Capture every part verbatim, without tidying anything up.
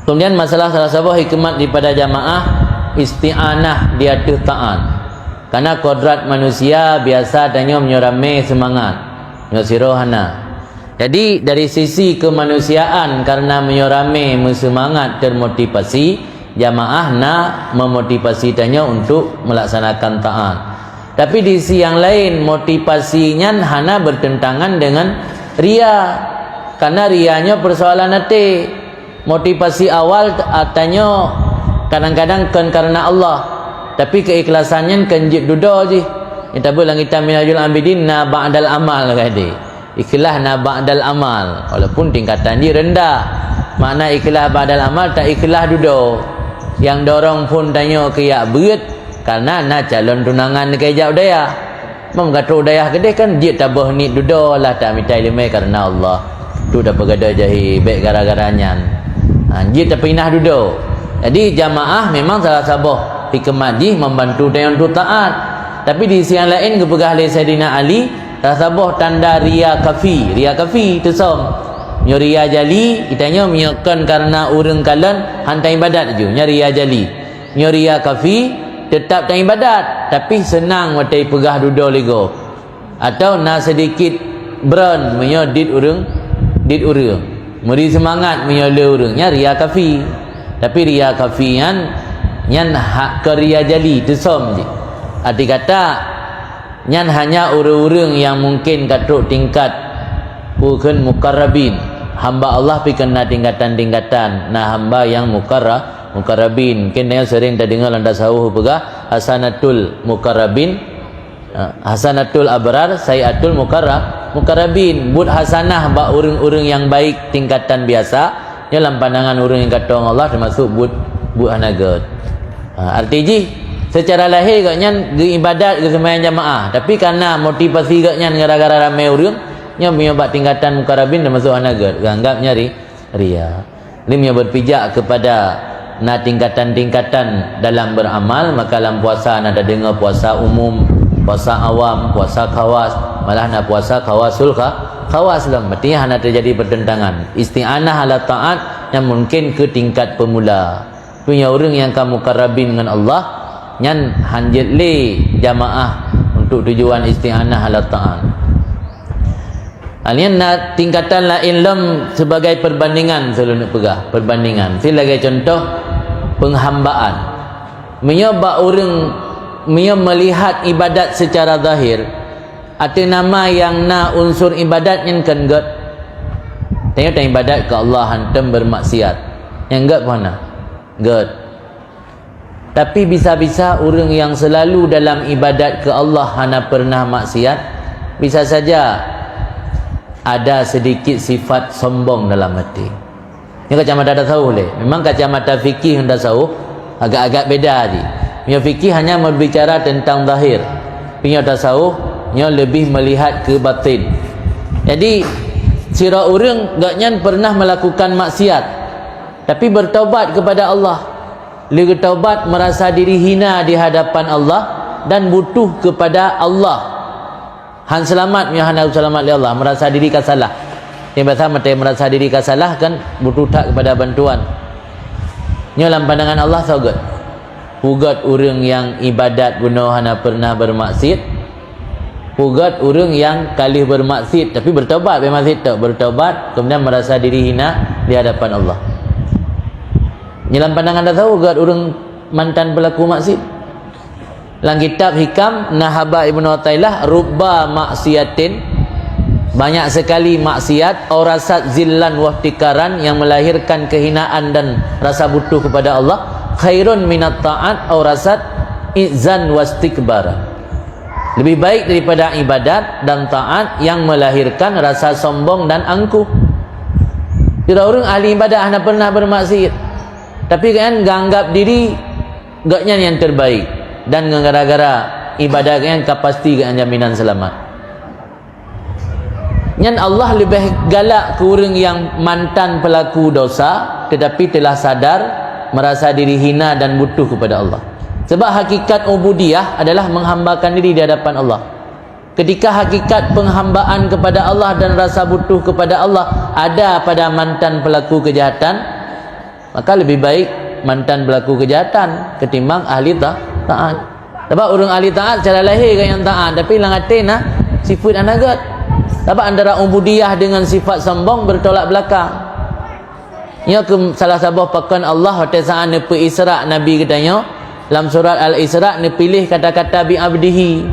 Kemudian masalah salah saboh hikmat daripada jamaah, isti'anah di ateueh taat. Karena kodrat manusia biasa tanyoe meunyoe ramé seumangat, meunyoe sidroe hana. Jadi dari sisi kemanusiaan, karena meunyoe ramé meuseumangat termotivasi, jamaah na memotivasi tanyoe untuk melaksanakan taat. Tapi di sisi yang lain, motivasi nyan hana bertentangan dengan ria. Karena ria nyoe persoalan até. Motivasi awal t-, a, tanyoe kadang-kadang kon karena Allah, tapi keikhlasan nyan kon jeuet dudoe jih. Nyang tabeuet lam kitab Minhajul Abidin, na ba'dal amal, kheun di. Ikhlas na ba'dal amal, walaupun tingkatan jih rendah. Makna ikhlas ba'dal amal, ta ikhlas dudoe. Nyang dorong phon tanyoe keu jak beuet, karena na calon tunangan keu jak u dayah. Meunyoe ka trok u dayah keudeh kan jeuet taböh niet dudoe lah, tamita ileumèe karena Allah. Tu tapeugadôh jahé, bèk gara-gara nyan. Ha, jeuet tapeuinah dudoe. Jadi jamaah memang salah saboh hikmat jih membantu tanyoe untuk taat. Tapi di sisi nyang laén geupeugah lé Saidina Ali, salah saboh tanda ria khafi, ria khafi teusöm. Meunyoe ria jali, geutanyoe meunyoe kon karena ureueng kalon han taibadat ju, nyan ria jali. Meunyoe ria khafi, teutap taibadat, tapi seunang watèe peugah dudoe lé gob. Atau na seudikit bron meunyoe dit ureueng, dit ureueng. Meuri seumangat meunyoe le ureueng, nyan ria khafi. Tapi ria khafi nyan, nyan hak keu ria jali, teusöm jih. Arti kata, nyan hanya ureueng-ureueng nyang mungken ka trok tingkat, bukon muqarrabin. Hamba Allah pi kon na tingkatan-tingkatan, na hamba nyang muqarra-, muqarrabin. Mungken tanyoe seuring tadeungoe lam tasawuf peugah hasanatul muqarrabin, eh, hasanatul abrar, sayyiatul muqarra-, muqarrabin. Buet hasanah bak ureueng-ureueng nyang baik tingkatan biasa, nyoe lam pandangan ureueng nyang katong Allah teumasuk buet, buet hana gèt. Ha, arti jih, seucara lahé gobnyan geuibadat, geuseumayang jamaah, tapi karena motivasi gobnyan gara-gara ramé ureueng, nyoe meunyoe bak tingkatan muqarrabin teumasuk hana gèt, geuanggap nyan ri-, ria. Jadi meunyoe berpijak kepada na tingkatan-tingkatan dalam beramal, maka lam puasa na tadeungoe puasa umum, puasa awam, puasa khawas, malah na puasa khawasul kha-, khawas lom. Berarti hana terjadi pertentangan. Isti'anah ala taat nyang mungken keu tingkat pemula. Tapi nyoe ureueng nyang ka muqarrabin ngon Allah, nyan hanjeuet lé jamaah untuk tujuan isti'anah ala taat. Ha, nyan na tingkatan laén lom sebagai perbandingan, seuleubeuet peugah, perbandingan. Silagèe contoh, penghambaan. Meunyoe bak ureueng, meunyoe melihat ibadat secara zahir, ateueh nama nyang na unsur ibadat nyan kon gèt. Tanyoe taibadat keu Allah hantom bermaksiat. Nyan gèt peue hana? Gèt. Tapi bisa-bisa ureueng nyang seulalu dalam ibadat keu Allah hana peureunah maksiat, bisa saja ada sedikit sifat sombong dalam até. Nyoe kacamata tasawuf lé. Memang kacamata fikih ngon tasawuf agak-agak beda jih. Meunyoe fikih hanya berbicara tentang zahir. Meunyoe tasawuf, nyoe lebih melihat ke batin. Jadi, sidroe ureueng gobnyan peureunah melakukan maksiat, tapi bertaubat kepada Allah. Lé geutaubat merasa diri hina di hadapan Allah dan butuh kepada Allah. Han seulamat meunyoe hana seulamat lé Allah, merasa diri ka salah. Nyang biasa meutée merasa diri ka salah kan butuh that kepada bantuan. Nyoe lam pandangan Allah soe gét? Peue gét ureuëng nyang ibadat bunoe hana pernah bermaksiat? Peue gét ureuëng nyang ka lheueh bermaksiat tapi bertobat, bermaksiat tok, bertobat, kemudian merasa diri hina di hadapan Allah? Nyoe lam pandangan tasawuf gét ureuëng mantan pelaku maksiat. Lam kitab Hikam, na haba Ibnu Athaillah, "Rubba maksiatin," banyak sekali maksiat, "aurasat zillan wahtikaran," yang melahirkan kehinaan dan rasa butuh kepada Allah, "khairun minat ta'at aurasat izzan wastikbaran." Lebih baik daripada ibadat dan taat yang melahirkan rasa sombong dan angkuh. Sidroe ureuëng ahli ibadat hana pernah bermaksiat, tapi kan geuanggap diri gobnyan nyang terbaik, dan ngon gara-gara ibadat gobnyan ka pasti gobnyan jaminan seulamat. Nyan Allah leubeh galak keu ureuëng nyang mantan pelaku dosa, tetapi telah sadar, merasa diri hina dan butuh kepada Allah. Sebab hakikat ubudiyah adalah menghambakan diri di hadapan Allah. Ketika hakikat penghambaan kepada Allah dan rasa butuh kepada Allah ada pada mantan pelaku kejahatan, Maka lebih baik mantan pelaku kejahatan ketimbang ahli ta-, taat. Sebab ureuëng ahli taat secara lahé geuh nyang taat, tapi lam até na sifeuet hana gét. Sebab antara ubudiyah dengan sifat sombong bertolak belakang. Nyoe keuh salah saboh pakon Allah watée saat neupeu Isra Nabi geutanyoe, lam surat Al-Isra neupiléh kata-kata bi abdihi.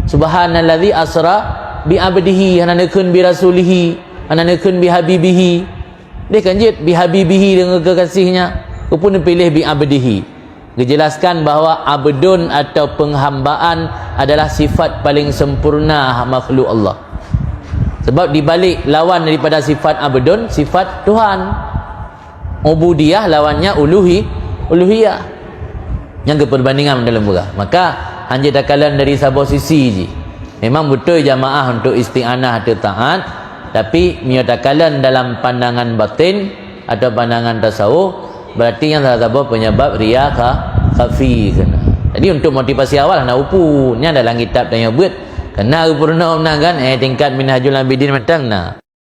Subhanalladzi asra bi abdihi, hana neukheun bi rasulihi, hana neukheun bi habibihi. Deh kan jeuet bi habibihi, deungon kekasihnya. Keupeue neupiléh bi abdihi? Geujelaskan bahwa abdun atau penghambaan adalah sifat paling sempurna makhluk Allah. Sebab dibalik lawan daripada sifat abdun, sifat Tuhan. Ubudiyah lawannya uluhi-, uluhiyah. Nyang geuperbandingan dalam peugah. Maka, hanjeuet takalon dari saboh sisi jih. Memang beutôi jamaah untuk isti'anah atau taat, tapi meunyoe takalon dalam pandangan batin atau pandangan tasawuf, berarti nyan salah saboh penyebab riya kha-, khafi keunan. Jadi, untuk motivasi awal hana upu, nyan dalam kitab tanyoe beuet. Keunan geupurunoe meunan kan, eh, tingkat Minhajul Abidin mantong na.